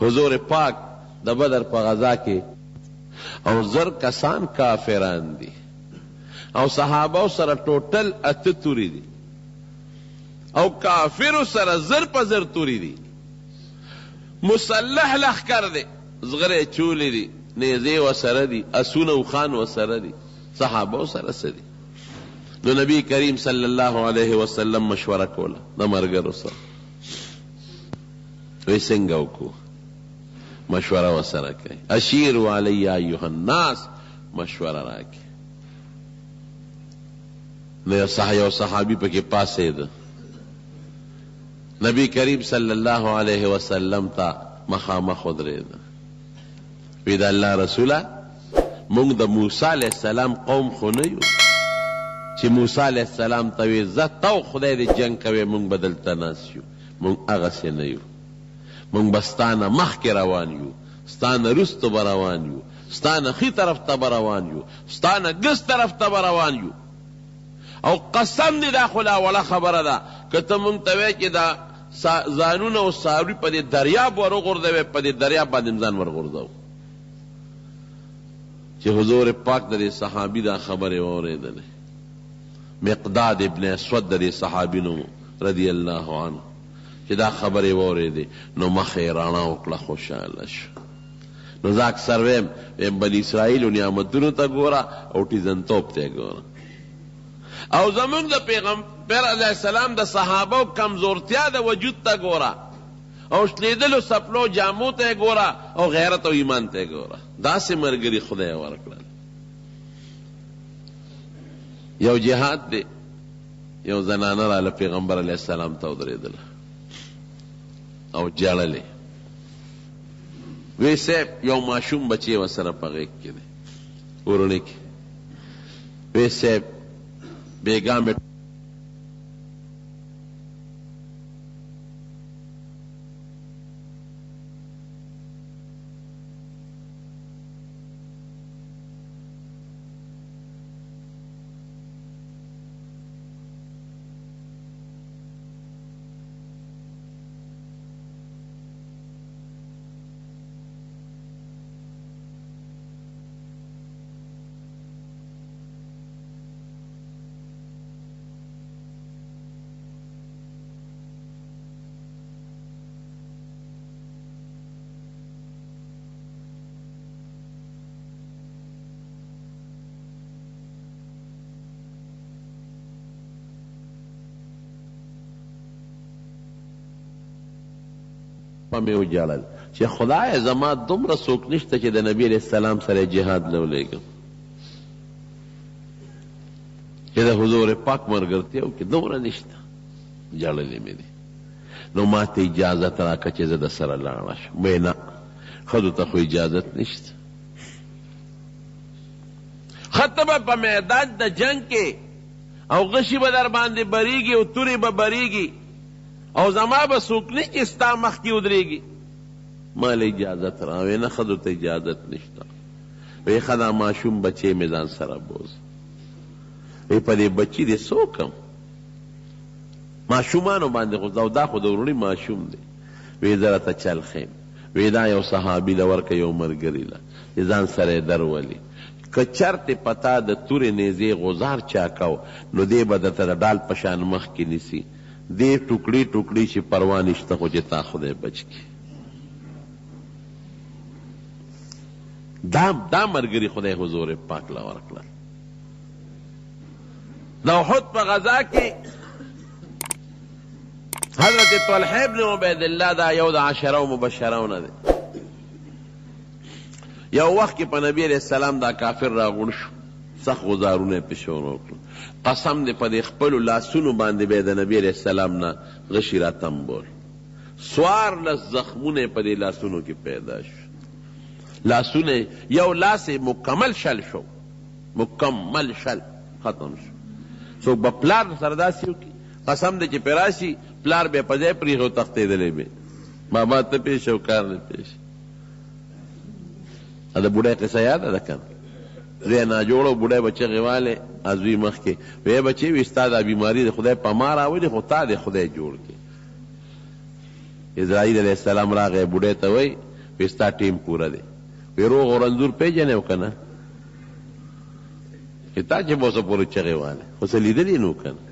حضور پاک د بدر په غزا کې او زر کسان کافران دي او صحابه سره ټوټل اته توري دي او کافرو سره زر په زر توري دي. مسلح لښکر دی، زغرې چولې دي، نیزې ورسره دي، اسونه اوښان ورسره دي، صحابو سره څه دي؟ نو نبی کریم صلی الله علیه وسلم مشوره کوله د مرګرو سره، وی څنګه وکړو؟ مشوره ورسره کوي، اشیروا علی ایها الناس، مشوره راکړي. نو یو صحابي پکې پاڅېده، نبی کریم صلی الله علیه وسلم ته مخامخ ودرېده، وی د الله رسوله مونږ د موسی علیه السلام قوم خو نه یو چې موسی علیه السلام ته وی ځه ته او خدای دې جنګ کوی مونږ به دلته ناست یو، مونږ هغسې نه یو، مونږ به ستا نه مخکې روان یو، ستا نه وروسته به روان یو، ستا نه ښي طرف ته به روان یو، ستا نه ګس طرف ته به روان یو. او قسم دی دا خو لا وړه خبره ده که ته مونږ ته وایې چې دا ځانونه او څاروي په دې دریاب ور وغورځوې، په دې دریاب باندې هم ځان ورغورځوو. چې حضور پاک د دې صحابي دا خبرې واورېدلې، مقداد ابن اسود د دې صحابي نوم رضی الله عنه، چې دا خبرې واورېدې نو مخ یې رڼا وکړه، خوشحاله شو. نو زه اکثر وایم، وایم بني اسرائیلو نعمتونو ته ګوره او ټیزنتوب ته ګوره. او زموږ د پیغمبر علیه السلام د صحابو کمزورتیا د وجود ته ګوره او شلیدلو څپلو جامو ته ګوره او غیرت او ایمان ته ګوره. داسې ملګري خدای ورکړل. یو جهاد دی، یو زنانه راله پیغمبر علیه السلام ته ودرېدله او ژړلې، وی صاحب یو ماشوم بچی ورسره په غېږ کې دی ورونی کې، وی صاحب بېګا مې په مې وژړل چې خدایه زما دومره څوک نشته چې د نبي علیه السلام سره یې جهاد له ولېږم چې د حضور پاک ملګرتیا وکړي، دومره نشته. ژړلې مې دي، نو ما ته اجازت راکړه چې زه د سره لاړه شم. وایي نه، ښځو ته خو اجازت نشته. ښه ته به په میدان د جنګ کې او غشي به در باندې بریږي او تورې به بریږي او زما به څوک نه چې ستا مخکې ودرېږي. ما له اجازت را وې نه، ښځو ته اجازت نشته. وې ښه دا ماشوم بچی مې ځان سره بوځه. وې په دې بچي دې څه وکړم؟ ماشومانو باندې خو او دا خو د وروڼي ماشوم دی. وې زه راته چل ښیم. وې دا یو صحابي له ورکه یو ملګري له چې ځان سره یې درولي. که چرتې په تا د تورې نیزې غوزار چا کاو نو دی به درته د ډال په شان مخکې نیسي. دې ټوکړې ټوکړې شي پروا نشته خو چې تا خدای بچ کړي. دا دا ملګري خدای حضور پاک له ورکړل. د احد په غزا کې حضرت طلحه ابن عبید الله دا یو د عشره او مبشره نه دی. یو وخت کې په نبی علیه السلام دا کافر راغونډ شو، سخت غزارونه یې پرې شروع کړل. قسم دی په دې خپلو لاسونو باندې به یې د نبی علیه السلام نه غشي راتمبول. 14 زخمونه یې په دې لاسونو کې پیدا شو. لاسونه یې، یو لاس یې مکمل شل شو، مکمل شل ختم شو. څوک به پلار سره داسې وکړي؟ قسم دی چې پرې راشي، پلار به یې په ځای پرېښی او تښتېدلی به. بابا ته پېښ او کار دې پېښ. د بوډۍ قصه یاده ده که نه؟ زوی ناجوړ و، بوډۍ به چغې والې، زوی مخکې وی بچې وی ستا دا بیماري د خدای په ما راولي، خو تا دې خدای جوړ کړي. عزرائیل علیه السلام راغی، بوډۍ ته وایي وی ستا ټیم پوره دی. وی روغ او رنځور پېژنې او که نه؟ چې تا چې به اوسه پورې چغې والې خو څه لیدلي نو که نه؟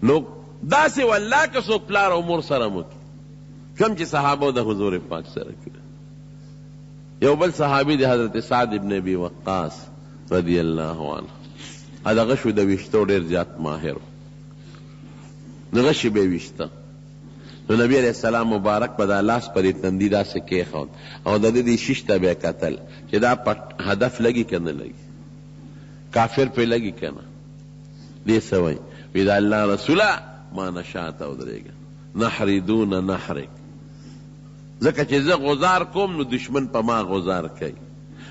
نو داسې والله که څوک پلار او مور سره مو کړي کوم چې صحابه د حضور پاک سره کړي. یو بل صحابي دی حضرت سعد ابن ابي وقاص رضی الله عنه د غشو د ویشتو ډېر زیات ماهر و، نو غشي به یې ویشته. نو نبي علیه السلام مبارک به دا لاس په دې تندي داسې کېښود او د ده دې شیش ته به یې کتل چې دا په هدف لګي که نه لګي، کافر پرې لګي که نه. دی څه وایي؟ وایي د الله رسوله ما نه شاته ودرېږه، نحري دون نحرک، ځکه چې زه غوځار کوم نو دښمن په ما غوځار کوي،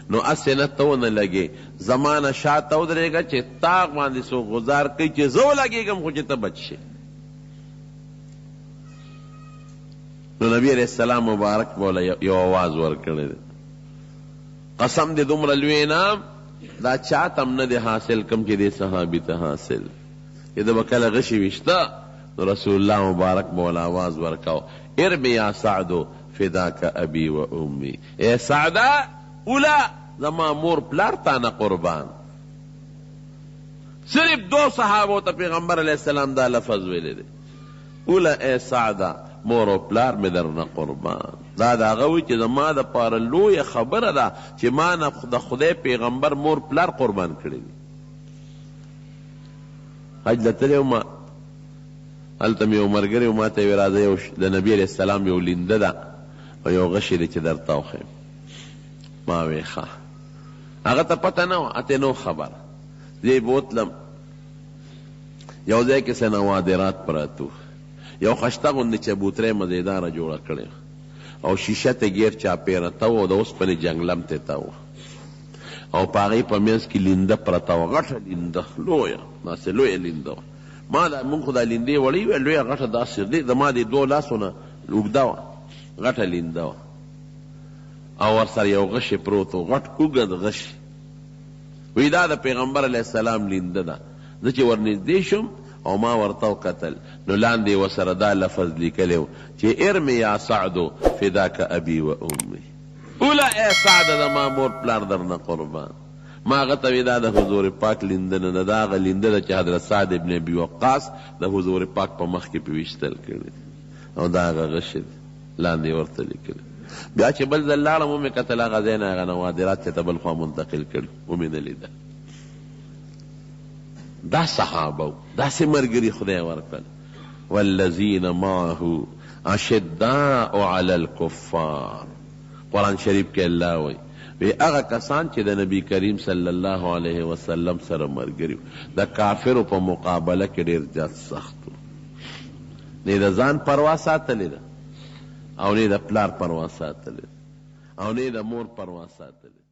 نو هسې نه ته ونه لګې، زما نه شاته ودرېږه چې تا باندې څوک غوځار کوي چې زه ولګېږم خو چې ته بچ شې. نو نبی علیه السلام مبارک به له یو اواز ورکړی دی، قسم دې دومره لوی انعام دا چاته هم نه دی حاصل کوم چې دې صحابي ته حاصل. چې ده به کله غشی ویشته نو رسول الله مبارک به وله اواز ورکاو، ارمي یا سعد فداک ابي و امي، ای سعده اوله زما مور پلار تا نه قربان. صرف دوو صحابو ته پیغمبر علیه السلام دا لفظ ویلی دی، اوله ای سعده مور او پلار مې درنه قربان. دا د هغه وي چې زما دپاره لویه خبره ده چې ما نه د خدای پیغمبر مور پلار قربان کړي دي. حج له تللی وم، هلته مې یو ملګری و، ماته یې ویل راځه یو د نبي علیه السلام یو لینده ده او یو غشی دی چې درته وښیم. ما وې ښه. هغه ته پته نه وه، هتې نه و خبر. زه یې بوتلم، یو ځای کې څه نوادرات پراته وو، یو خشته غوندې چبوتره یې مزېداره جوړه کړې وه او شیشه ترې ګېر چاپېره تاو او د اوسپنې جنګله هم ترې تاو وه او په هغې په منځ کې لینده پرته وه، غټه لینده، لویه، داسې لویه لینده وه. ما دا موږ خو دا لیندې وړې وې، لویه غټه داسې زما دې دوو لاسو نه اوږده وه، غټه لینده وه او ورسره یو غشی پروت و، غټ اوږد غشی. وایي دا د پیغمبر علیه السلام لینده ده. زه چې ورنږدې شوم او ما ورته وکتل نو لاندې یې ورسره دا لفظ لیکلی و چې ارم یا سعد فداک ابي و امي، اوله ای سعده زما مور پلار درنه قربان. ما هغه ته وی دا د حضور پاک لینده نه ده، دا هغه لینده ده چې حضرت سعد ابن ابي وقاص د حضور پاک په مخ کې پرې ویشتل کړي دي او دا هغه غشی دی. لاندې یې ورته لیکلي. بیا چې بل ځل لاړم ومې کتل هغه ځای نه هغه نوادرات چېرته بل خوا منتقل کړي ومې نه لیدل. دا صحابه وو، داسې ملګري خدای ورکړل. والذین معه اشداء علی الکفار، قرآن شریف کې الله وایي وی هغه کسان چې د نبی کریم صلی الله علیه وسلم سره ملګري وو د کافرو په مقابله کې ډېر زیات سخت وو. نه یې د ځان پروا ساتلې ده او نه یې د پلار پروا ساتلې ده او نه یې د مور پروا ساتلې ده.